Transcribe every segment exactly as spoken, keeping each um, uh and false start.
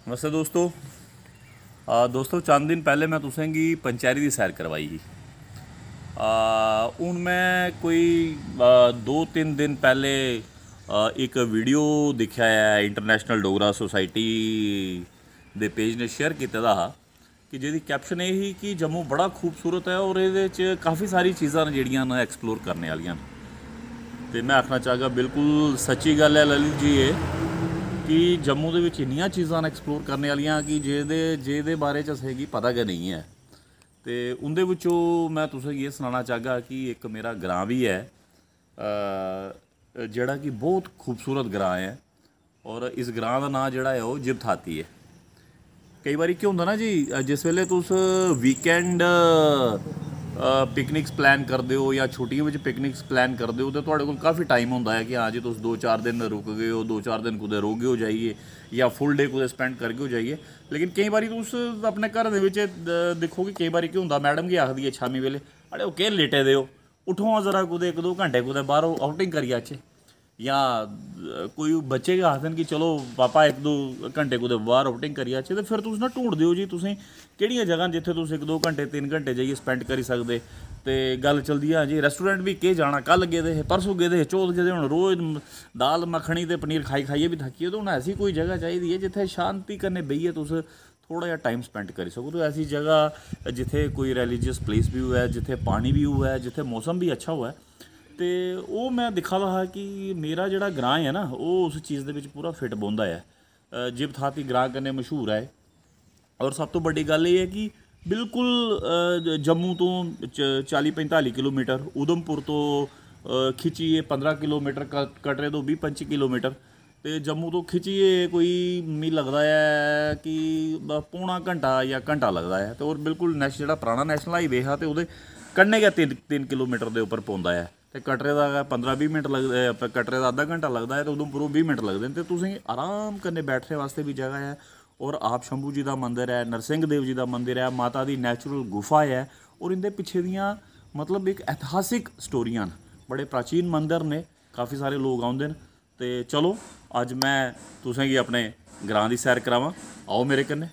नमस्ते दोस्तो। आ, दोस्तो, चंद दिन पैह्ले में तुसेंगी पंचैरी दी सैर करवाई ही। आ, हून में कोई, आ, दो तिन्न दिन पैह्ले, आ, इक वीडियो दिक्खेआ ऐ, इंटरनेशनल डोगरा सोसाइटी दे पेज ने शेयर कीते दा हा, कि जेह्दी कैप्शन एह् ही कि जम्मू बड़ा खूबसूरत ऐ और एह्दे च काफ़ी सारी चीज़ां न जेह्ड़ियां न एक्सप्लोर करने आह्लियां न। ते में आखना चाहगा, बिल्कुल सच्ची गल्ल ऐ ललित जी एह्, कि जम्मू दे बिच इन्नियां चीज़ां न एक्सप्लोर करने आह्लियां कि जेह्दे, जेह्दे बारे च असेंगी पता गै नेईं ऐ। ते उं'दे बिच्चों में तुसेंगी एह् सनाना चाहगा कि इक मेरा ग्रांऽ बी ऐ, अ, जेह्ड़ा कि बहुत खूबसूरत ग्रांऽ ऐ। और इस ग्रांऽ दा नांऽ जेह्ड़ा ऐ, ओह् जिब थाती ऐ। केई बारी केह् होंदा ना जी, अ, जिस बेल्लै तुस वीकेंड, अ, पिकनिक्स प्लान करदे ओ जां छुट्टियें बिच पिकनिक्स प्लान करदे ओ, ते थुआढ़े कोल काफ़ी टाइम होंदा ऐ कि हां जी, तुस दो चार दिन रुकगे ओ, दो चार दिन कुतै रौह्गे ओ जाइयै, जां फुल डे कुतै स्पैंड करगे ओ जाइयै। लेकिन केईं बारी तुस अपने घरै दे बिच, अ, दिक्खो कि केईं बारी केह् होंदा, मैडम गी आखदी ऐ शामीं बेल्लै, "अड़े, ओह् केह् लेटे दे ओ, उठो हां, जरा कुतै इक दो घैंटे कुतै बाह्र आउटिंग करी आचै।" जां, अ, कोई बच्चे गै आखदे न कि "चलो पापा, इक दो घैंटे कुतै बाह्र आउटिंग करी आचै", ते फिर तुस ना ढूंढदे ओ जी, तुसें केह्ड़ियां जगहां न जित्थै तुस इक दो घैंटे, तिन्न घैंटे जाइयै स्पैंड करी सकदे। ते गल्ल चलदी ऐ जी, रेस्टोरेंट बी केह् जाना, कल गेदे हे, परसों गेदे हे, चौथ गेदे, हून रोज म-, दाल मक्खनी ते पनीर खाई खाइयै बी थक्की गे। ते हून ऐसी कोई जगह चाहिदी ऐ जित्थै शांति कन्नै बेहियै तुस थोह्ड़ा जेहा टाइम स्पैंड करी सको। ते ऐसी जगह जित्थै कोई रिलीजियस प्लेस बी होऐ, जित्थै पानी बी होऐ, जित्थै मौसम बी अच्छा होऐ। ते ओह् में दिक्खा दा हा कि मेरा जेह्ड़ा ग्रांऽ ऐ ना, ओह् उस चीज़ दे बिच पूरा फिट बौंह्दा ऐ। अ, जिब थाती ग्रांऽ कन्नै मशहूर ऐ। और सब तो बड्डी गल्ल एह् ऐ कि बिल्कुल, अ, ज-, जम्मू तो च-, चाली पंजताली किलोमीटर, उधमपुर तो, अ, खिच्चियै पंदरां किलोमीटर, क-, कटरे तो बीह् पंजी किलोमीटर, ते जम्मू तो खिच्चियै कोई, मी लगदा ऐ कि ब-, पौना घैंटा जां घैंटा लगदा ऐ। ते होर बिल्कुल नैश-, जेह्ड़ा पराना नैशनल हाईवे हा, ते ओह्दे कन्नै गै तिन्न, तिन्न किलोमीटर दे उप्पर पौंदा ऐ। ते कटरे दा गै पंदरां बीह् मिंट लगदे, प-, कटरे दा अद्धा घैंटा लगदा ऐ, ते उधमपुरों बीह् मिंट लगदे न। ते तुसेंगी आराम कन्नै बैठने बास्तै बी जगह ऐ। होर आप शंभू जी दा मंदर ऐ, नरसिंह देव जी दा मंदर ऐ, माता दी नेचुरल गुफा ऐ, होर इं'दे पिच्छे दियां, मतलब, इक ऐतिहासिक स्टोरियां न। बड़े प्राचीन मंदर न, काफ़ी सारे लोक औंदे न। ते चलो, अज्ज में तुसेंगी अपने ग्रांऽ दी सैर करावां, आओ मेरे कन्नै।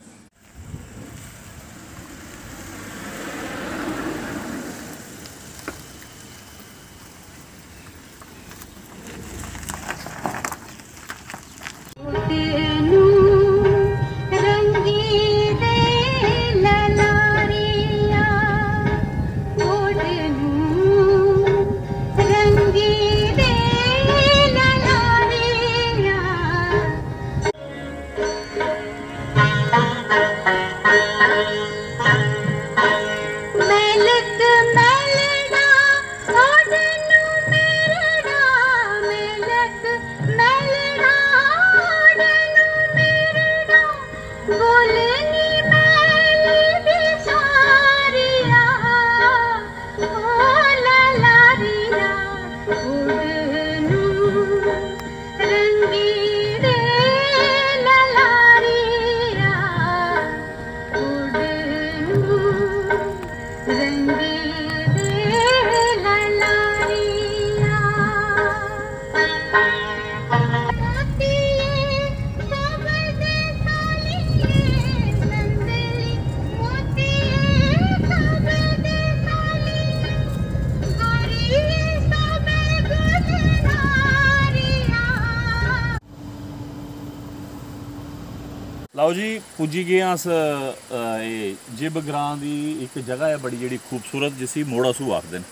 लैओ जी, पुज्जी गे अस, अ, एह् जिब ग्रांऽ दी इक जगह ऐ बड़ी जेह्ड़ी खूबसूरत, जिसी मोड़ा सूह् आखदे न।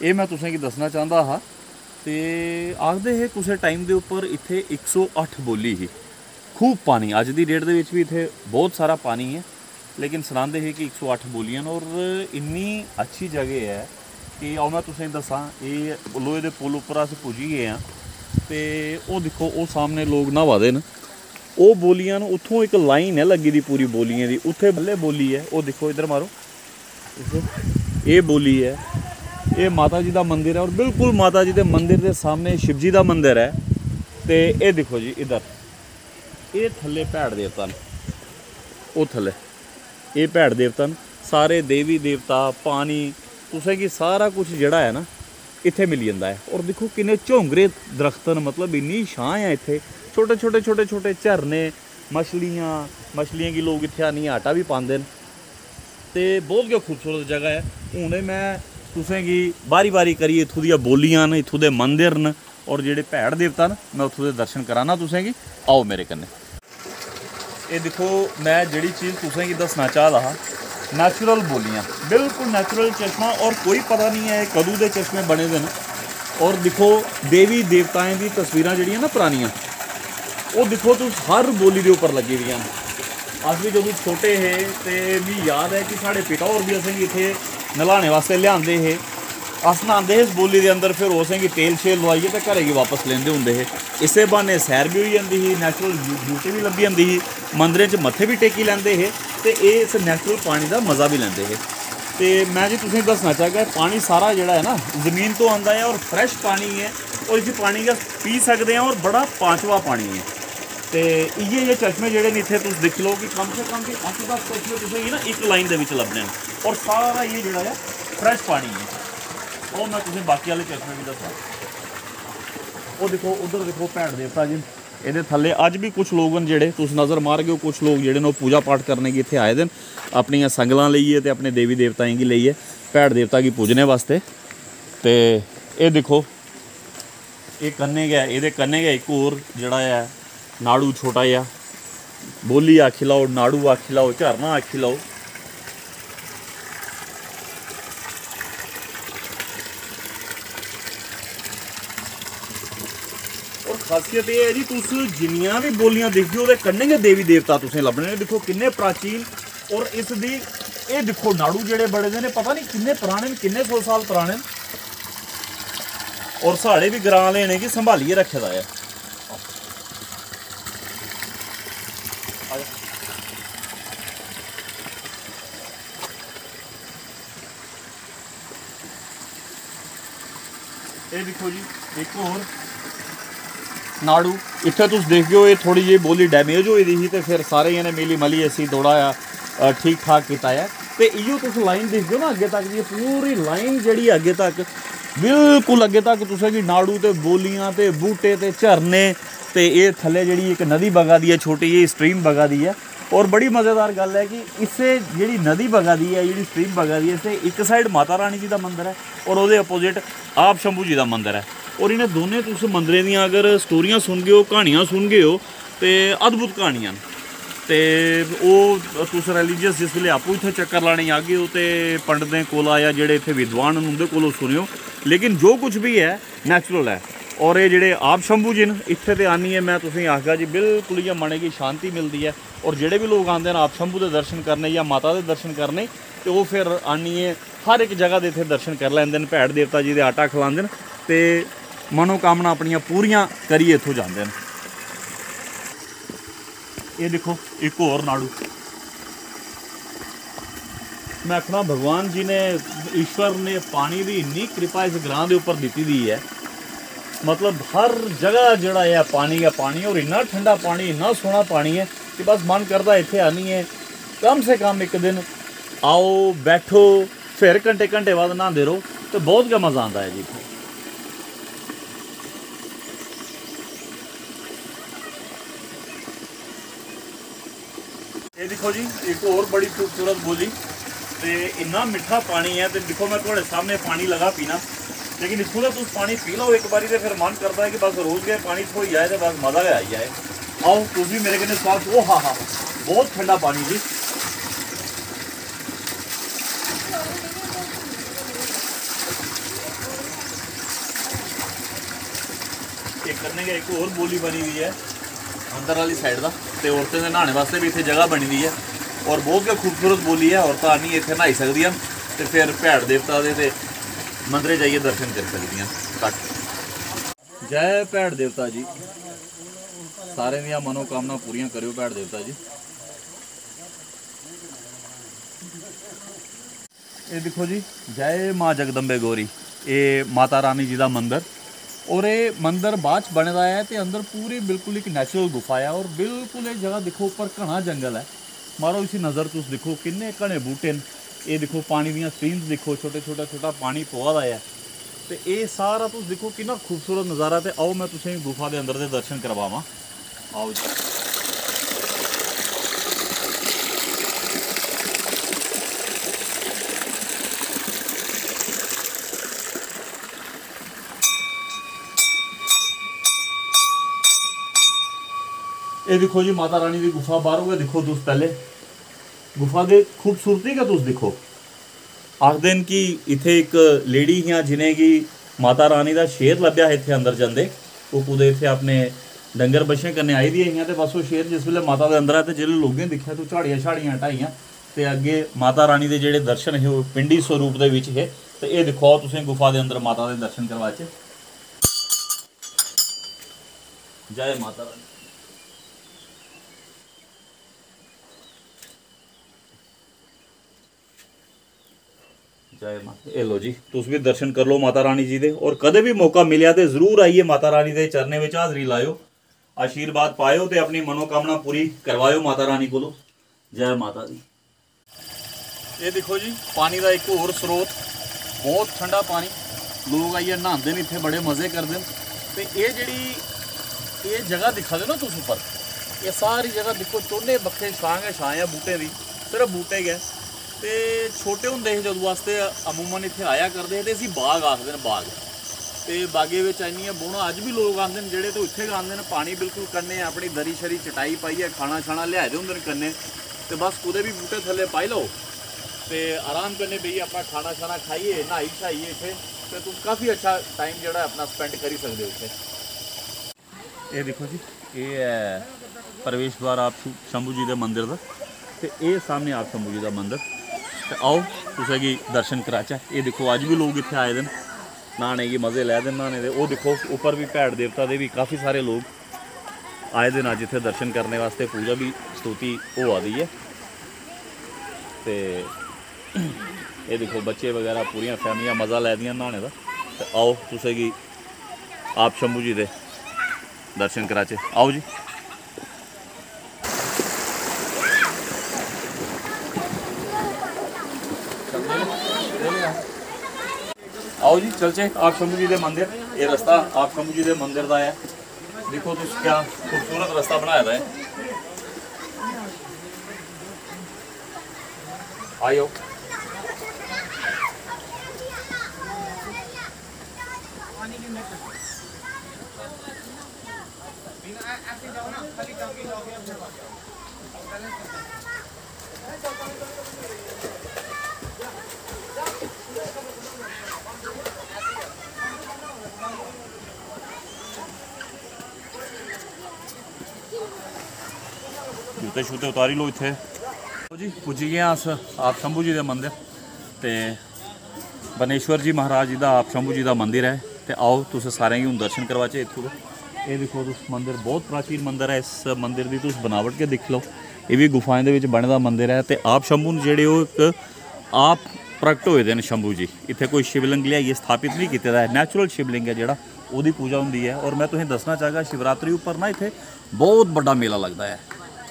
एह् में तुसेंगी दस्सना चांह्दा हा। ते आखदे हे कुसै टाइम दे उप्पर इत्थै इक सौ अट्ठ बौली ही, खूब पानी। अज्ज दी डेट दे बिच बी इत्थै बहुत सारा पानी ऐ, लेकिन सनांदे हे कि इक सौ अट्ठ बौलियां न। और इन्नी अच्छी जगह ऐ कि आओ में तुसेंगी दस्सां, एह् लोहे दे पुल उप्पर अस पुज्जी गे आं। ते ओह् दिक्खो, ओह् सामने लोक न्हावा दे न, ओह् बौलियां न। उत्थों इक लाइन ऐ लग्गी दी पूरी बौलियें दी, उत्थै पैह्ले बौली ऐ, ओह् दिक्खो, इद्धर मारो, दिक्खो, एह् बौली ऐ, एह् माता जी दा मंदिर ऐ। और बिल्कुल माता जी दे मंदिर दे सामने शिव जी दा मंदिर ऐ। ते एह् दिक्खो जी, इद्धर एह् थल्ले भैड़ देवता न, ओह् थल्ले एह् भैड़ देवता न। सारे देवी देवता, पानी, तुसेंगी सारा कुछ जेह्ड़ा ऐ ना, इत्थै मिली जंदा ऐ। और दिक्खो, किन्ने झोंगरे दरख्त न, मतलब, इन्नी छां ऐ इत्थै। छोटे छोटे, छोटे छोटे झरने, मछलियां, मछलियें गी लोक इत्थै आनियै आटा बी पांदे न। ते बहुत गै खूबसूरत जगह ऐ। हून में तुसें गी बारी बारी करियै इत्थूं दियां बौलियां न, इत्थूं दे मंदर न, और जेह्ड़े भैड़ देवता न, में उत्थूं दे दर्शन कराना तुसें गी। आओ मेरे कन्नै। एह् दिक्खो, में जेह्ड़ी चीज तुसें गी दस्सना चाह् दा हा, natural बौलियां, बिल्कुल natural चश्मा, और कोई पता निं ऐ एह् कदूं दे चश्मे बने दे न। और दिक्खो, देवी देवताएं दी तस्वीरां जेह्ड़ियां ना परानियां, ओह् दिक्खो तुस, हर बौली दे उप्पर लग्गी दियां न। अस बी जदूं छोटे हे ते मिगी याद ऐ कि साढ़े पिता होर बी असेंगी इत्थै नल्हाने वास्तै लेआंदे हे। अस न्हांदे हे इस बौली दे अंदर, फिर ओह् असेंगी तेल शेल लोआइयै ते घरै गी बापस लेंदे होंदे हे। इस्सै ब्हान्ने सैर बी होई जंदी ही, natural beauty बी लब्भी जंदी ही, मंदरें च मत्थे बी टेकी लैंदे हे ते एह् इस natural पानी दा मज़ा बी लैंदे हे। ते में जी तुसेंगी दस्सना चाहगा, पानी सारा जेह्ड़ा ऐ ना, जमीन तो आंदा ऐ और fresh पानी ऐ, और इसी पानी गी अस पी सकदे आं और बड़ा पांचवा पानी ऐ। ते इ'यै जेह् चश्मे जेह्ड़े न इत्थै तुस दिक्खी लैओ कि कम से कम बी अट्ठ दस चश्मे तुसेंगी ना इक लाइन दे बिच लब्भने न, और सारा इ'यै जेह्ड़ा ऐ, fresh पानी ऐ। और में तुसेंगी बाकी आह्ले चश्मे बी दस्सां। ओह् दिक्खो, उद्धर दिक्खो, भैड़ देवता जी न। एह्दे थल्ले अज्ज बी कुछ लोक न जेह्ड़े, तुस नज़र मारगे ओ, कुछ लोक जेह्ड़े न, ओह् पूजा पाठ करने गी इत्थै आए दे न, अपनियां संगलां लेइयै ते अपने देवी देवताएं गी लेइयै, भैड़ देवता गी पूजने बास्तै। ते एह् दिक्खो, एह् कन्नै गै, एह्दे कन्नै गै इक होर जेह्ड़ा ऐ, नाड़ू छोटा जेहा, बौली आखी लैओ, नाड़ू आखी लैओ, झरना आखी लैओ। और खासियत एह् ऐ जी, तुस जिन्नियां बी बौलियां दिखगे, ओह्दे कन्नै गै देवी देवता तुसें लब्भने न। दिक्खो, किन्ने प्राचीन। और इस दी, एह् दिक्खो, नाड़ू जेह्ड़े बड़े दे न, पता निं किन्ने पराने न, किन्ने सौ साल पराने न। और साढ़े बी ग्रां आह्ले इ'नेंगी संभालियै रक्खे दा ऐ। एह् दिक्खो जी, इक होर नाड़ू। इत्थै तुस दिखगे ओ, एह् थोह्ड़ी जेही बौली damage होई दी ही ते फिर सारे जने मिली मलियै इसी थोह्ड़ा जेहा, अ, ठीक ठाक कीता ऐ। ते इ'यो तुस लाइन दिखगे ओ ना अग्गें तक, एह् पूरी लाइन जेह्ड़ी ऐ अग्गें तक, बिल्कुल अग्गें तक तुसें गी नाड़ू ते बौलियां ते बूह्टे ते झरने ते एह् थल्लै जेह्ड़ी इक नदी बगा दी ऐ, छोटी जेही stream बगा दी ऐ। और बड़ी मज़ेदार गल्ल ऐ कि इस्सै जेह्ड़ी नदी बगा दी ऐ, जेह्ड़ी stream बगा दी ऐ, इस्सै इक side माता रानी जी दा मंदर ऐ और ओह्दे opposite आप शंभू जी दा मंदर ऐ। और इ'नें दोनें तुस मंदरें दियां अगर स्टोरियां सुनगे ओ, क्हानियां सुनगे ओ, ते अद्भुत क्हानियां न। ते ओह् तुस religious जिस बेल्लै आपूं इत्थै चक्कर लाने गी आगे ओ ते पंडतें कोला जां जेह्ड़े इत्थै विद्वान न उं'दे कोलों सुनेओ, लेकिन जो कुछ बी ऐ natural ऐ। और एह् जेह्ड़े आप शंभू जी न, इत्थै ते आनियै में तुसेंगी आखगा जी, बिल्कुल इ'यां मनै गी शांति मिलदी ऐ। और जेह्ड़े बी लोक आंदे न आप शंभू दे दर्शन करने जां माता दे दर्शन करने, ते ओह् फिर आनियै हर इक जगह दे इत्थै दर्शन करी लैंदे न, भैड़ देवता जी दे आटा खलांदे न ते मनोकामना अपनियां पूरियां करियै इत्थूं जंदे न। एह् दिक्खो, इक होर नाड़ू। में आखना, भगवान जी ने, ईश्वर ने पानी दी इन्नी कृपा इस ग्रां दे उप्पर दित्ती दी ऐ, मतलब, हर जगह जेह्ड़ा ऐ, पानी गै पानी, और इन्ना ठंडा पानी, इन्ना सोह्ना पानी ऐ कि बस मन करदा इत्थै आनियै कम से कम इक दिन आओ, बैठो, फिर घंटे घंटे बाद न्हांदे र'वो, ते बहुत गै मजा आंदा ऐ जी इत्थै। एह् दिक्खो जी, इक होर बड़ी खूबसूरत बौली। ते इन्ना मिट्ठा पानी ऐ, ते दिक्खो, में थुआढ़े सामने पानी लगा पीना, लेकिन इत्थूं दा तुस पानी पी लैओ इक बारी, ते फिर मन करदा ऐ कि बस रोज गै पानी थ्होई जाए ते बस मजा गै आई जाए। आओ, तुस बी मेरे कन्नै स्वाद, ओ हा हा, बहुत ठंडा पानी जी। ते कन्नै गै इक होर बौली बनी दी ऐ अंदर आह्ली side दा, ते औरतें दे न्हाने बास्तै बी इत्थै जगह बनी दी ऐ। और बहुत गै खूबसूरत बौली ऐ, औरतां आनियै इत्थै न्हाई सकदियां न ते फिर भैड़ देवता दे ते मंदरै जाइयै दर्शन करी सकदियां न। धन्न जै भैड़ देवता जी, सारें दियां मनोकामना पूरियां करेओ भैड़ देवता जी। एह् दिक्खो जी, जय मां जगदम्बे गौरी। एह् माता रानी जी दा मंदर, और एह् मंदर बाद च बने दा ऐ ते अंदर पूरी बिल्कुल इक natural गुफा ऐ। और बिल्कुल एह् जगह दिक्खो, उप्पर घना जंगल ऐ। मारो इसी नज़र, तुस दिक्खो किन्ने घने बूह्टे न। एह् दिक्खो, पानी दियां streams दिक्खो, छोटे छोटा छोटा पानी पवा दा ऐ। ते एह् सारा तुस दिक्खो किन्ना खूबसूरत नज़ारा। ते आओ, में तुसेंगी गुफा दे अंदर दे दर्शन करवावां। आओ जी। एह् दिक्खो जी, माता रानी दी गुफा बाहरों गै दिक्खो तुस। पैह्ले गुफा दी खूबसूरती गै तुस दिक्खो। आखदे न कि इत्थै इक लेडी हियां, जिनेंगी माता रानी दा शेर लब्भेआ हा इत्थै अंदर जंदे। ओह् कुतै इत्थै अपने डंगर बच्छें कन्नै आई दियां हियां ते बस ओह् शेर जिस बेल्लै माता दे अंदर आया ते जिसलै लोकें दिक्खेआ ते ओह् झाड़ियां झाड़ियां हटाइयां ते अग्गें माता रानी दे जेह्ड़े दर्शन हे ओह् पिंडी स्वरूप दे बिच हे। ते एह् दिक्खो, आओ तुसें गुफा दे अंदर माता दे दर्शन करवाचै। जय माता रानी। जय माता। एह् लो जी, तुस बी दर्शन कर लो माता रानी जी दे, और कदे भी मौका मिलेआ ते जरूर आइयै माता रानी दे चरणें बिच हाजरी लायो, आशीर्वाद पायो ते अपनी मनोकामना पूरी करवायो माता रानी कोलो। जय माता दी। एह् दिक्खो जी, पानी दा इक होर स्रोत, बहुत ठंडा पानी। लोक आइयै न्हांदे न इत्थै, बड़े मजे करदे न। ते एह् जेह्ड़ी, एह् जगह दिक्खा दे ना तुस उप्पर, एह् सारी जगह दिक्खो, चौने बक्खे छां गै छां ऐ बूह्टें दी, सिर्फ बूह्टे गै। ते छोटे होंदे हे जदूं अस, ते अमूमन इत्थै आया करदे हे, ते इसी बाग आखदे न, बाग। ते बागै बिच आनियै बौह्ना, अज्ज बी लोक आंदे न जेह्ड़े, ते इत्थै गै आंदे न। पानी बिल्कुल कन्नै, अपनी दरी शरी चटाई पाइयै, खाना शाना लेआए दे होंदे न कन्नै, ते बस कुतै बी बूह्टे थल्ले पाई लैओ ते आराम कन्नै बेहियै अपना खाना शाना खाइयै, न्हाई शाइयै इत्थै, ते तुस काफी अच्छा टाइम जेह्ड़ा ऐ अपना स्पेंड करी सकदे ओ इत्थै। एह् दिक्खो जी, एह् ऐ प्रवेश द्वार आप शु-, शंभू जी दे मंदर दा, ते एह् सामने आप शंभू जी दा मंदर। ते आओ, तुसें गी दर्शन कराचै। एह् दिक्खो, अज्ज बी लोक इत्थै आए दे न, न्हाने गी मजे लै दे न न्हाने दे। ओह् दिक्खो, उप्पर बी भैड़ देवता दे बी काफी सारे लोक आए दे न अज्ज इत्थै दर्शन करने वास्तै। पूजा बी स्तुति होआ दी ऐ। ते एह् दिक्खो, बच्चे बगैरा, पूरियां फैमिलियां मजा लै दियां न्हाने दा। ते आओ, तुसें गी आप शंभू जी दे दर्शन कराचे। आओ जी। आओ जी, चलचे आप शंभू जी दे मंदिर। ये रास्ता आप शंभू जी दे मंदिर दा है। देखो तुस क्या खूबसूरत रास्ता बनाए दा है। आयो। जूते शूते उतारी लो इत्थे। जी, पुज्जी गए अस आप शंभू जी दे मंदर। ते बनेश्वर जी महाराज जी दा, आप शंभू जी दा मंदिर ऐ। ते आओ, तुस सारें गी हून दर्शन करवाचे इत्थूं दे। एह् दिक्खो तुस, मंदिर बहुत प्राचीन मंदिर ऐ। इस मंदिर दी तुस बनावट गै दिक्खी लैओ। एह् बी गुफाएं दे बिच बने दा मंदिर ऐ। ते आप शंभू न जेह्ड़े, ओह् इक आप प्रकट होए दे न शंभू जी। इत्थै कोई शिवलिंग लेआइयै स्थापत नहीं कीते दा ऐ, natural शिवलिंग ऐ जेह्ड़ा, ओह्दी पूजा होंदी ऐ। और मैं तुसें दस्सना चाहगा, शिवरात्रि उप्पर ना इत्थै बहुत बड्डा मेला लगदा ऐ।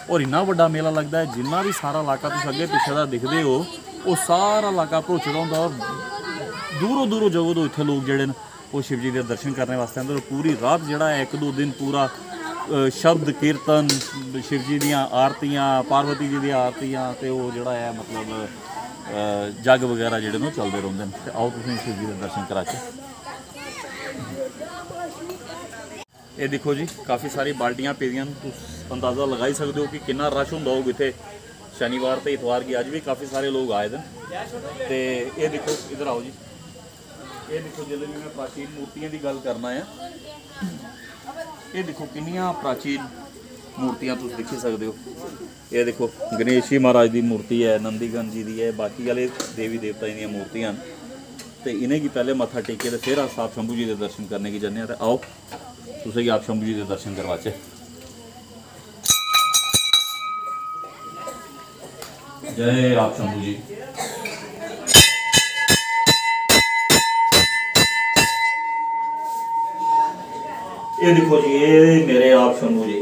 और इन्ना बड्डा मेला लगदा ऐ, जिन्ना बी सारा इलाका तुस अग्गें पिच्छे दा दिखदे ओ, ओह् सारा इलाका भरोचे दा होंदा। और दूरों दूरों जगह तो इत्थै लोक जेह्ड़े न, ओह् शिव जी दे दर्शन करने वास्तै आंदे। और पूरी रात जेह्ड़ा ऐ, इक दो दिन पूरा, अ, शब्द कीर्तन, शिव जी दियां आरतियां, पार्वती जी दियां आरतियां, ते ओह् जेह्ड़ा ऐ, मतलब, अ, जग बगैरा जेह्ड़े न, ओह् चलदे रौंह्दे न। ते आओ, तुसें शिव जी दे दर्शन कराचै। एह् दिक्खो जी, काफ़ी सारी बाल्टियां पेदियां न। तुस अंदाज़ा लगाई सकदे ओ कि किन्ना रश होंदा होग इत्थै। शनिवार ते इतवार गी अज्ज बी काफ़ी सारे लोक आए दे न। ते एह् दिक्खो, इद्धर आओ जी। एह् दिक्खो, जिसलै बी में प्राचीन मूर्तियें दी गल्ल करना ऐ, एह् दिक्खो किन्नियां प्राचीन मूर्तियां तुस दिक्खी सकदे ओ। एह् दिक्खो, गणेश जी महाराज दी मूर्ति ऐ, नंदीगण जी दी ऐ, बाकी आह्ले देवी देवताएं दियां मूर्तियां न। ते इ'नेंगी पैह्लें मत्था टेकियै ते फिर अस आप शंभू जी दे दर्शन करने गी जन्ने आं। ते आओ, तुसेंगी आप शंभू जी दे दर्शन करवाचै। जय आप शंभू जी। ये दिक्खो जी, ये मेरे आप शंभू जी,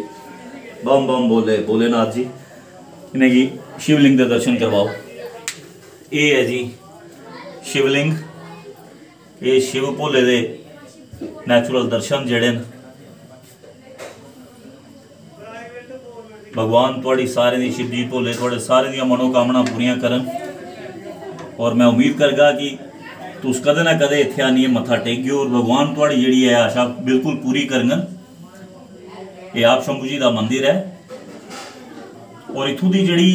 बम बम बोले भोलेनाथ जी। इ'नेंगी शिवलिंग दे दर्शन करवाओ। ये है जी शिवलिंग, ये शिव भोले दे natural दर्शन जेह्ड़े न। भगवान थुआढ़ी सारें दी, शिवजी भोले थुआढ़े सारें दियां मनोकामना पूरियां करन। और मैं उम्मीद करगा कि तुस कदें ना कदें इत्थै आनियै मत्था टेकगेओ और भगवान थुआढ़ी जेह्ड़ी ऐ आशा बिल्कुल पूरी करङन। एह् आप शंभू जी दा मंदिर ऐ। और इत्थूं दी जेह्ड़ी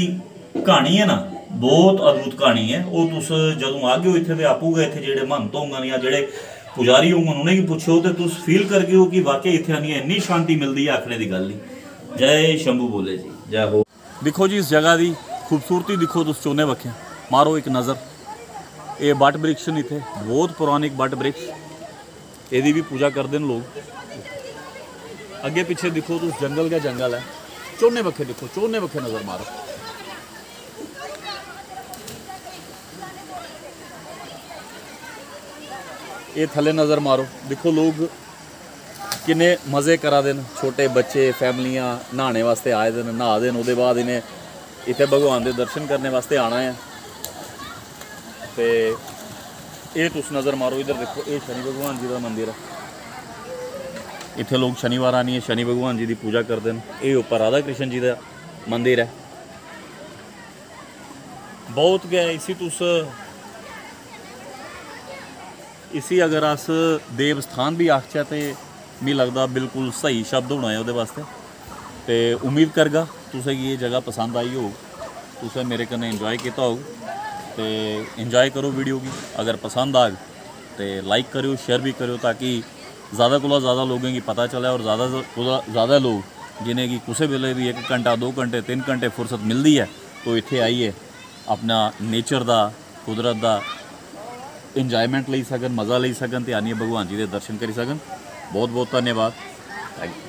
क्हानी ऐ ना, बहुत अद्भुत क्हानी ऐ। ओह् तुस जदूं आगेओ इत्थै ते आपूं गै इत्थै जेह्ड़े महंत होङन जां जेह्ड़े पुजारी होङन, उ'नेंगी पुच्छेओ ते तुस फील करगेओ कि वाकई इत्थै आनियै इन्नी शांति मिलदी ऐ, आखने दी गल्ल नहीं। जय शंभू भोले जी, जय हो। दिक्खो जी, इस जगह दी खूबसूरती दिक्खो तुस, चौने बक्खें मारो इक नज़र। एह् बट वृक्ष न इत्थै, बहुत पौराणिक बट वृक्ष। एह्दी बी पूजा करदे न लोग। अग्गें पिच्छें दिक्खो तुस, जंगल गै जंगल ऐ। चौने बक्खें दिक्खो, चौने बक्खें नज़र मारो। एह् थल्ले नज़र मारो, दिक्खो लोग किन्ने मज़े करा दे न। छोटे बच्चे, फैमिलियां न्हाने वास्तै आए दे न, न्हा दे न। ओह्दे बाद इ'नें इत्थै भगवान दे दर्शन करने वास्तै आना ऐ। ते एह् तुस नज़र मारो इद्धर, दिक्खो, एह् शनि भगवान जी दा मंदिर ऐ। इत्थै लोग शनिवार आनियै शनि भगवान जी दी पूजा करदे न। एह् उप्पर राधा कृष्ण जी दा मंदिर ऐ। बहुत गै इसी तुस, इसी अगर अस देव स्थान बी आखचै ते मिगी लगदा बिल्कुल स्हेई शब्द होना ऐ ओह्दे वास्तै। ते उम्मीद करगा तुसें गी एह् जगह पसंद आई होग, तुसें मेरे कन्नै एंजॉय कीता होग। ते एंजॉय करो वीडियो गी, अगर पसंद आग ते लाइक करेओ, शेयर बी करेओ, ताकि ज़्यादा कोला ज़्यादा लोकें गी पता चलै और ज़्यादा कोला ज़्यादा लोक जिनेंगी कुसै बेल्लै बी इक घंटा, दो घंटे, तिन्न घंटे फुर्सत मिलदी ऐ, तो इत्थै आइयै अपना नेचर दा, कुदरत दा एंजॉयमेंट लेई सकन, मज़ा लेई सकन ते आनियै भगवान जी दे दर्शन करी सकन। बहुत बहुत धन्यवाद। Thank U.